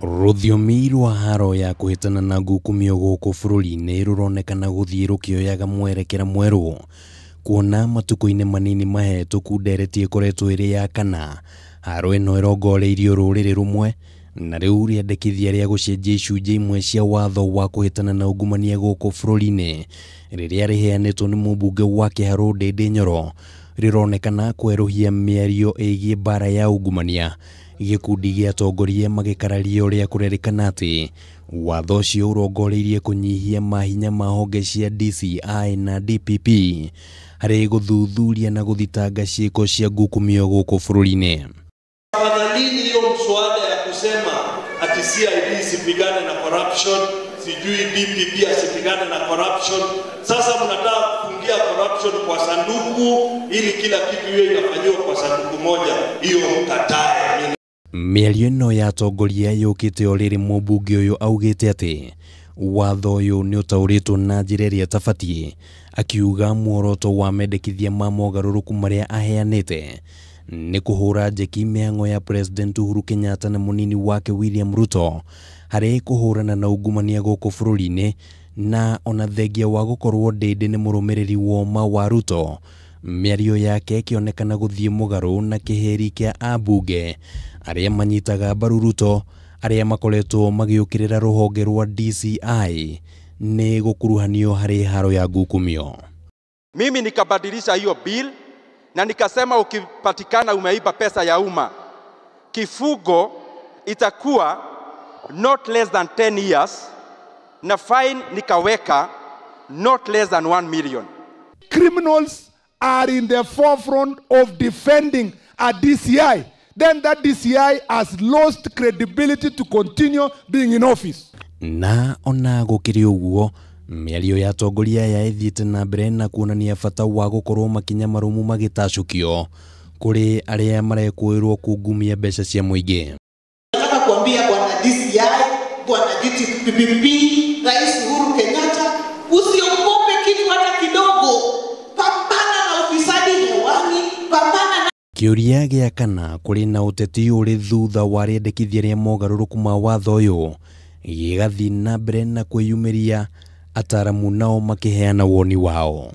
Rũthiomi rwa haro ya kũhĩtana na ngukumio gũkũ bũrũri-inĩ rũronekana gũthiĩ rũkĩoyaga mwerekera mwerũ kuona matukũ-inĩ manini mahĩtũku ndereti ĩkoretwo ĩrĩ ya kana haro ĩno ĩrongoreirio rũrĩrĩ rũmwe na rĩu rĩandĩkithia rĩa gũcenjia icunjĩ imwe cia watho wa kũhĩtana na ungumania gũkũ bũrũri-inĩ rĩrĩa rĩheanĩtwo nĩ mũmbunge wa Kĩharũ Ndĩndĩ Nyoro rĩronekana kwerũhia mĩario ĩgiĩ mbara ya ungumania. Gĩkundi gĩa atongoria magĩkararia ũrĩa kũrerĩkana atĩ watho ũcio ũrongoreirie kũnyihia mahinya ma honge cia DCI na DPP harĩ gũthuthuria na gũthitanga ciĩko cia ngukumio gũkũ bũrũri-inĩ. Afadhalini hiyo mswada ya kusema ati CID isipigane na corruption, sijui DPP asipigane na corruption. Sasa mnataka kufungia corruption kwa sanduku ili kila kitu iwe inafanyiwa kwa sanduku moja, hiyo mkatae. Mĩario ĩno ya atongoria yũkĩte o rĩrĩ mũmbunge ũyũ augĩte atĩ watho ũyũ nĩ ũtaũrĩtwo na njĩra ĩrĩa ĩtabatiĩ, akiuga muoroto wa mendekithia ma mogarũrũku marĩa aheanĩte nĩ kũhũra njeki mĩhang'o ya President Uhuru Kenyatta na mũnini wake William Ruto harĩ kũhũrana na ungumania gũkũ bũrũri-inĩ, na ona thengia wa gũkorwo Ndĩndĩ nĩ mũrũmĩrĩri woma wa Ruto. Mĩario yake ĩkĩonekana gũthiĩ mũgarũ na kĩhĩri kĩa ambunge arĩa manyitaga mbaru Ruto arĩa makoretwo magĩũkĩrĩra rũhonge rwa DCI nĩ gũkuruhanio harĩ haro ya ngukumio. Mimi nikabadilisha hiyo bill na nikasema ukipatikana umeiba pesa ya umma, kifungo itakuwa not less than 10 years na fine nikaweka not less than 1 million. Criminals are in the forefront of defending a DCI. Then that DCI has lost credibility to continue being in office. Na ona gũkĩrĩ ũguo, mĩario ya atongoria aya ĩthiĩte na mbere na kuonania bata wa gũkorwo makinya marũmu magĩtacũkio kũrĩ arĩa marekũĩrwo kungumia mbeca cia mũingĩ. Nataka kuambia bwana DCI, bwana DPP, Rais Uhuru Kenyatta, usiogope kitu hata kidogo. Pambana na ufisadi hewani, pambana na Kĩũria gĩa kana kũrĩ na ũteti ũrĩ thutha wa rĩendekithia rĩa mogarũrũku ma watho ũyũ gĩgathiĩ na mbere na kwĩyumĩria, ataramu nao makĩheana woni wao.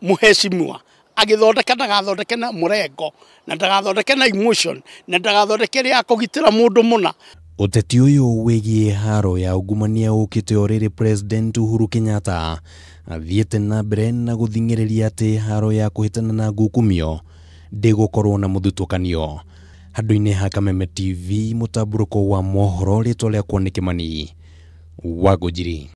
Mũheshimiwa agĩthondeka ndagathondeke na mũrengo na ndagathondeke na emotion na ndagathondeke rĩa kũgitĩra mũndũ mũna. Ũteti ũyũ wĩgiĩ haro ya ungumania ũkĩte o rĩrĩ President Uhuru Kenyatta athiĩte na mbere na gũthing'ĩrĩria atĩ haro ya kũhĩtana na ngukumio ndĩgũkorwo na mũthutũkanio. Handũ-inĩ ha Kameme TV, mũtambũrũko wa mohoro, rĩtwa rĩakwa nĩ Kĩmani wa Ngũnjiri.